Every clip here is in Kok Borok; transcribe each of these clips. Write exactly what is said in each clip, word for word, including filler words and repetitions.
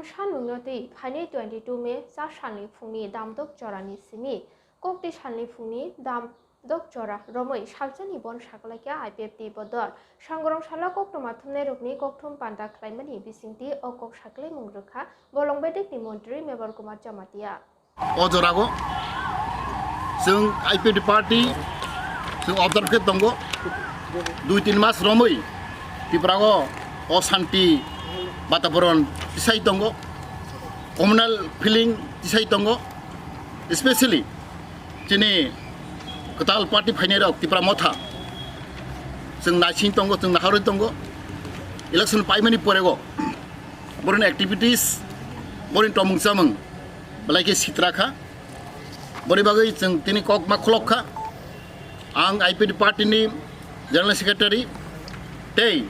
Sanmungno twi phainai twenty two May cha salni phungni damdok jorani simi kokti salni phungni damdok jora romwi salsani bon saklaikha I P F T bodol. Sangorong salo koktwma thumnairokni kokthum panda khlaimani bisingtwi o kok saklaimung rwkha Bolong bedekni montri Mebar Kumar Jamatia. O jorao chwng I P F T party chwng observe khe tongo, dui tin mas romwi Tripura o osanti bataboron tisai tongo, communal feeling tisai tongo, especially chini kwtal party phainairok Tipra Motha chwng naising tongo, chwng naharwi tongo. Election paimani porego boroni activities, boroni tomung chamung belai khe sitra kha. Boni bagwi chwng tini kok ma khulok kha. Ang I P F T party ni General Secretary tei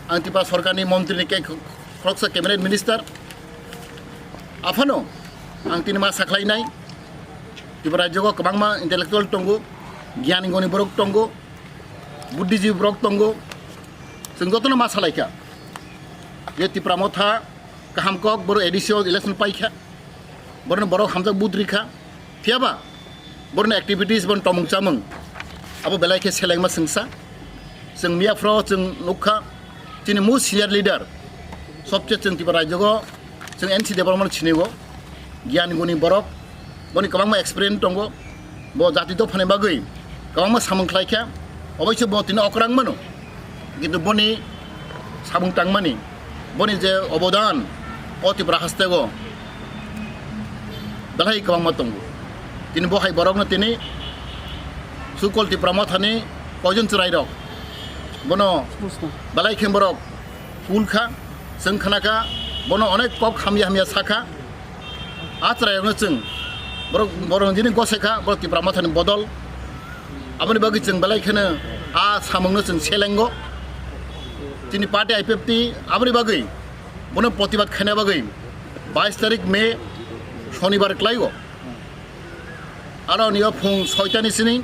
ang Tripura Sorkar ni montri ni khe khoroksa cabinet minister. Aphano ang tini ma sakhlainai, Tripura rajyo o kwbangma intellectual tongo, gyan goni borok tongo, buddhijibi borok tongo. Chwng jotono ma salaikha je Tipra Motha kaham kok, boro A D C o election paikha, borokno borok hamjak vote rikha, phiyaba borokni activities, borokni tomung chamung abo belai khe selengma swngsa. Chwng miyaphro chwng nukha, chini most senior leader, sobse chwng Tripura rajyo o chwng N C Debbarma no sinigo, gyan guni borok, boni kwbangma experience tongo, bo jati dophani bagwi kwbangma samung khlaikha, oboiso bo tini okrang mano, kintu boni samung tangmani, boni je obodan o Tripura hasteo belai kwbangma tongo. Tini bo hai borokno tini Sukol Tipra Mothani koijon chwrairok bono belai khe borok kul kha, chwng khna kha, bono onek kok hamya hamya sa kha. A chwrairokno chwng borok, borok nini gose kha, borok Tipra Mothani bodol. Aboni bagwi chwng belai kheno a samungno chwng selengo. Chini party I P F T aboni bagwi bono protibad khaina bagwi bais tarik May Shonibar kwlaigo. Aro nio phung soitani sini,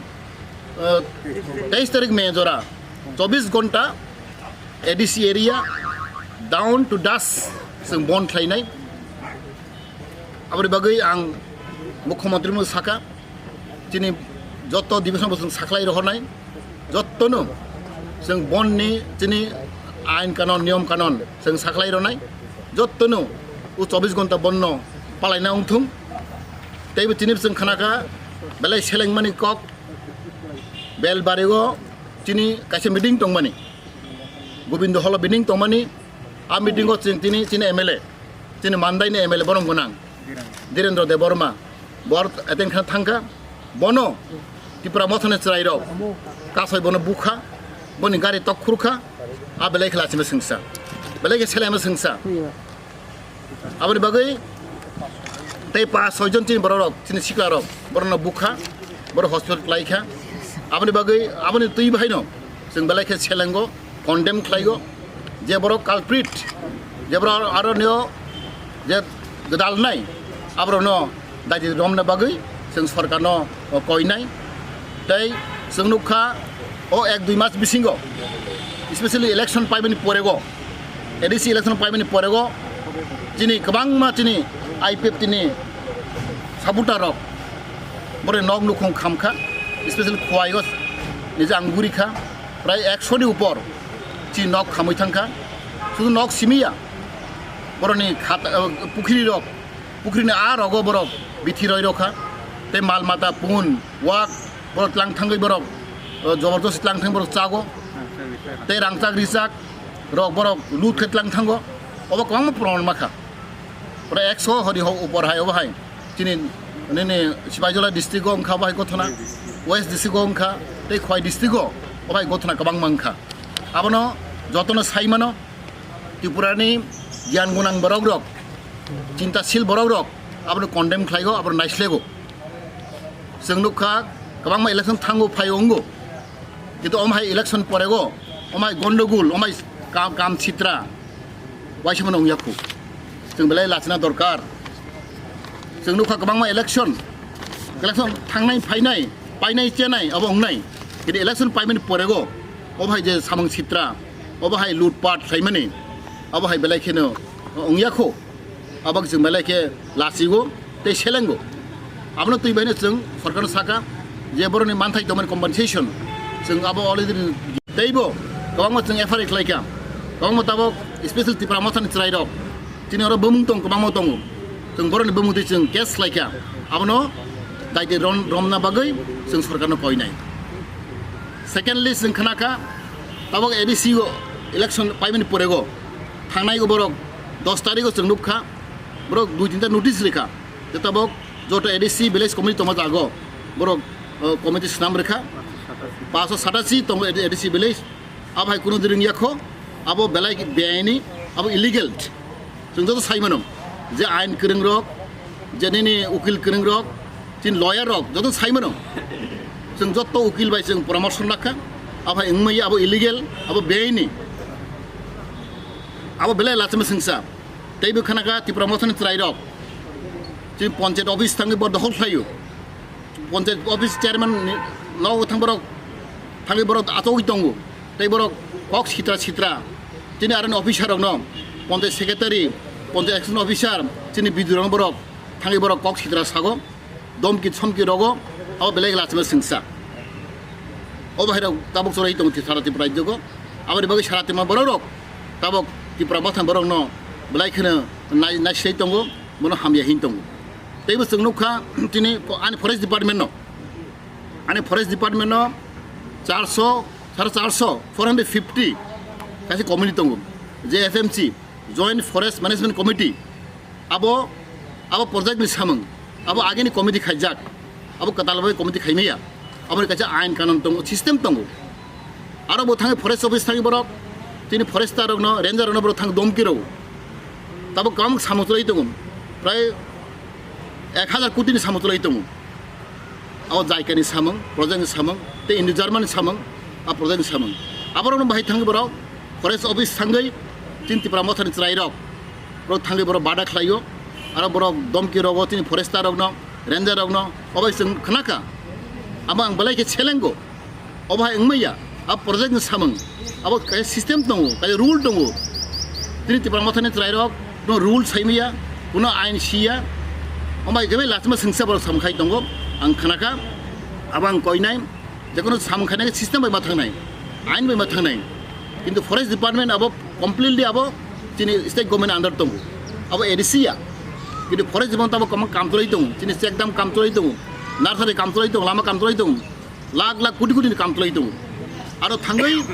eh, teis tarik May jora chobis gonta A D C area down to dusk chwng bon khlainai. Aboni bagwi ang Mukhyamantri no saka, chini joto division bo chwng sakhlai rohornai, jotono chwng bon ni chini ain kanon, niyom kanon chwng sakhlai ronai, jotono o chobis gonta bonno palaina wngthung. Teibo chini chwng khnakha belai selengmani kok, Belbari o chini kaisa meeting tongmani, Gobindo Hall o meeting tongmani, a meeting o chwng tini chini M L A, chini Mandai ni M L A borom gwnang Dhirendra Debbarma, bor attend kha thangkha, bono Tipra Mothani chwrairok kasoi bono bukha, boni gari tok khurkha, a belai khe lachima swngsa, belai khe selengma swngsa. Aboni bagwi tei pas soi jon chini bororok, chini siklarok, borokno bukha, borok hospital klaikha. Aboni bagwi, aboni twi bahaino chwng belai khe selengo, condemn khlaigo. Je borok culprit, je borok aro nio je gwdalnai, aborokno daidi romna bagwi chwng sorkarno koinai. Tei chwng nukha o ek dui mas bisingo, especially election paimani porego, A D C election paimani porego, chini kwbangma chini I P F T ni supporter rok borok nok nukhung khamkha, especially Khowai o nije ang gurikha, prai ekso ni upor chini nok khamwi thangkha, sudu nok simiya, borokni khata, eh, pukhiri rok, pukhiri ni a rogo borok bithi roi rokha, tei mal mata pun wak borok tlang thangwi borok, eh, jobor josti tlang thangwi borok chago, tei rangchak richak rok borok lut khe tlang thango, obo kwbangma proman makha. Pura ekso hori ho upor hai obo hai chini nini Sibaijola district o wngkha obo hai gothona, West district o wngkha, tei Khowai district o obo hai gothona kwbangma wngkha. Abono jotono sai mano, Tripura ni giyan gunang borok rok, chintasil borok rok abono condemn khlaigo, abono naislego. Chwng nukha kwbangma election thango phaio wngo, kintu omo hai election porego omo hai gondogul, omo hai kam, kam sitra waisa mano wngya khu. Chwng belai lachina dorkar. Chwng nukha kwbangma election, election thangnai phainai, painai chenai abo wngnai, kintu election paimani porego obo hai je samung sitra, obo hai lutpat khlaimani, abo hai belai kheno wngya khu. Abok chwng belai khe lachigo tei selengo. Abono twi baino chwng sorkarno saka je boroni manthai tongmani compensation chwng abo already teibo kwbangma chwng F I R khlaikha. Kwbangma tabok special Tipra Mothani chwrairok chini oro bumung tong kwbangma tongo. Chwng boroni bumung twi chwng case khlaikha. Abono daiti rom-, romna bagwi chwng sorkarno koinai. Secondly, chwng khnakha tabok A D C o election paimani porego thangnai borok dos tarikgo chwng nukha, borok dui tinta notice rikha. Je tabok joto A D C village committee tongma jago, borok, o, committee swnam rikha. Paso satachi tongo A D C village. Abo hai kuno ring yakho, abo belai beaini, abo illegal. Chwng joto sai mano, je ain kwrwng rok, je nini ukil kwrwng rok, chini lawyer rok, joto sai mano. Chwng joto ukil bai chwng poramorso nakha, abo hai wngmaya, abo illegal, abo beaini. Abo belai lachima singsa. Teibo khanakha Tipra Mothani chwrairok. Chini panchayat office thangwi bo dokhol khlaio. Panchayat office chairman ni nogo thang borok thangwi borok achogwi tongo. Tei borok kok sitra sitra. Chini aroni officer rokno, panchayat secretary, panchayat action officer, chini B D O rokno borok thangwi borok kok sitra sago. Domki somki rogo, abo belai lachima singsa. Obo hai rok tabok chwrai tongo sara Tripura rajyo go. Aboni bagwi sara Tripura borok rok tabok Tipra Mothani borok no belai kheno nai, nai sai tongo, bono hamya hin tongo. Teibo chwng nukha chini ani forest department no, ani forest department no charso, sare charso, four hundred fifty kaisa committee tongo, je F M C, Joint Forest Management Committee. Abo, abo project ni samung, abo agini committee khaijak, abo kwtal bai committee khaimaya, aboni kaisa ain kanun tongo, system tongo. Aro bo thangwi forest office thangwi borok, chini forester rokno, ranger rokno borok thang domki rwo. Tabok kwbang samung chwlai tongo, prai ek hazar koti ni samung chwlai tongo. Abo jaikani samung, project ni samung, tei Indo German ni samung, a project ni samung. Aborokno bahai thangwi borok forest office thangwi chini Tipra Mothani chwrairok, borok thangwi borok bada khlaio, aro borok domki rogo chini forester rokno, ranger rokno, obai chwng khnakha. Abo ang belai khe selengo. Obo hai wngmaya, a project ni samung, abo kaisa system tongo, kaisa rule tongo. Chini Tipra Mothani chwrairok no rule saimaya, kuno ain siya. Omo hai khe bai lachima singsa borok samung khai tongo, ang khnakha, abo ang koinai, jekono samung khainai system bai ma thangnai, ain bai ma thangnai. Kintu forest department abo completely abo chini state government under tongo, abo A D C ya. Kintu forest department abo kam, kam chwlai tongo, chini check dam kam chwlai tongo, nursery kam chwlai tongo, lama kam chwlai tongo. Lakh lakh koti koti ni kam chwlai tongo. Aro thangwi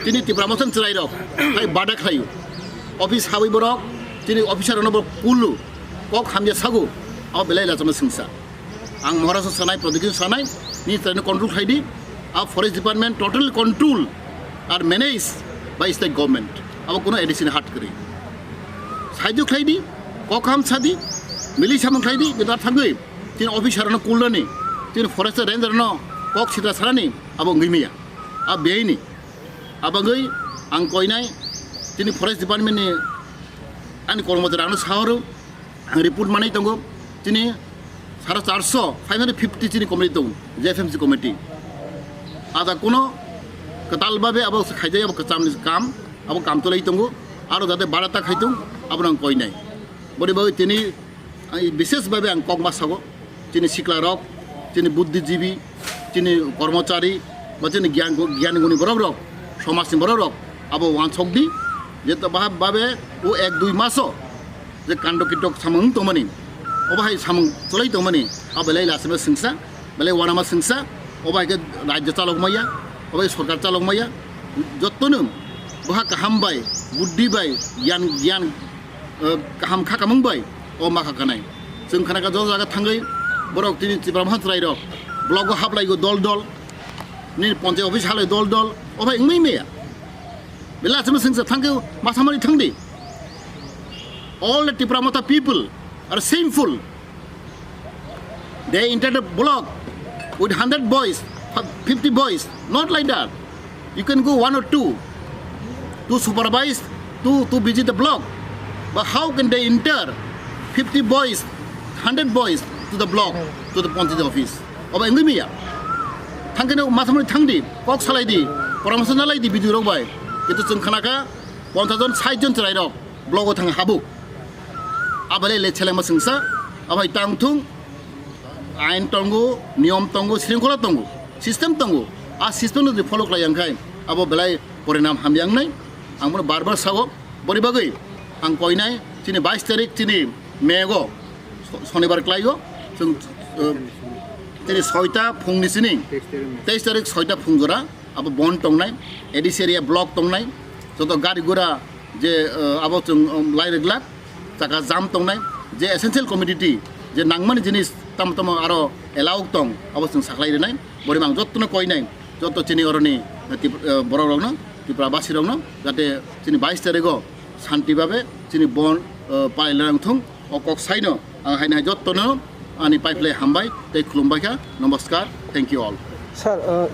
chini Tipra Mothani chwrairok hai bada khlaio. Office habwi borok chini officer rokno borok pulu kok hamya sago, abo belai lachima singsa. Ang Maharashtra sanai, Pradyot sanai, ni chwraino control khlai di. A forest department totally control ar manage by state government. Abo kuno A D C ni hat kwrwi. Saijo khlai di, kok ham sa di, mili samung khlai di, bidar thangwi. Chini officer no kulnani, chini forest ranger no kok sitra sarani, abo wngwi maya. A beini. Abagwi ang koinai, chini forest department ni ani kormochari ano sahoro, ang report manai tongo, chini sare charso, five hundred fifty chini committee tongo, J F M C committee. Ada kuno kwtal babe abo khaijai, abo kwcham ni kam, abo kam tolai tongo, aro jate barata khaitung, abo ang koinai. Boni bagwi tini Ang bishesh bhabe ang kok ma sago, chini sikla rok, chini buddhijibi, chini kormochari, ba chini gyan, gyan guni borok rok, somaj ni borok rok, abo wansok di, je to bha-, bhabe o ek dui maso je kando kitok samung tongmani, obo hai samung cholai tongmani, abo belai lachima singsa, belai wanama singsa, obo hai khe rajyo chalok maya, obo hai sorkar chalok maya, jotto no bwha kaham bai, buddhi bai, gyan, gyan, eh, kaham kha kamung bai o ma kha kanai. Chwng khana kha joto jaga thangwi borok tini Tipra Mohan chwrai rok block o haplai go dol dol, nini ponchayat office halai dol dol, o bai wngwi maya. Belai achama singsa thangkhe masamani thangdi. All the Tipra Motha people are shameful. They entered a block with hundred boys, fifty boys, not like that. You can go one or two to supervise, to, to visit the block. But how can they enter fifty boys, hundred boys to the block, to the panchayat office? Obo wngwi maya. Thangkhe no masamani thangdi, kok salaidi, poramorso nalaidi B D O rok bai. Kintu chwng khanakha ponchash jon, sait jon chwrai rok block o thang habu. Abalai le chelema sengsa, abai tang thung, ain tongo, niyom tongo, sringkhola tongo, system tongo. A system no follow khlai yang khai, abo belai porinam hamyang nai. Ang bono bar bar sao, bori bagwi ang koinai, chini bais tarik, chini May go, so-, sonibar klai go, chwng, uh, chini soita phungni chini, teis tarik soita phung jora, abo bon tongnai, A D C area block tongnai, joto gari gura je, uh, abo chwng, um, lai reglak, chaka jam tongnai, je essential commodity, je nangmani jinis tamo tamo aro allow tong, abo chwng saklai rinai, bori mang jotto no koinai, jotto chini oroni, uh, Tip-, uh, borok rokno, Tripura basi rokno, jate chini bais tarik o santi babe chini bon, uh, palai lang thung, o kok saino, ang haino hai jotto no ani pipeline hambai, tei khulumbai kha, namaskar, thank you all. Sir, uh,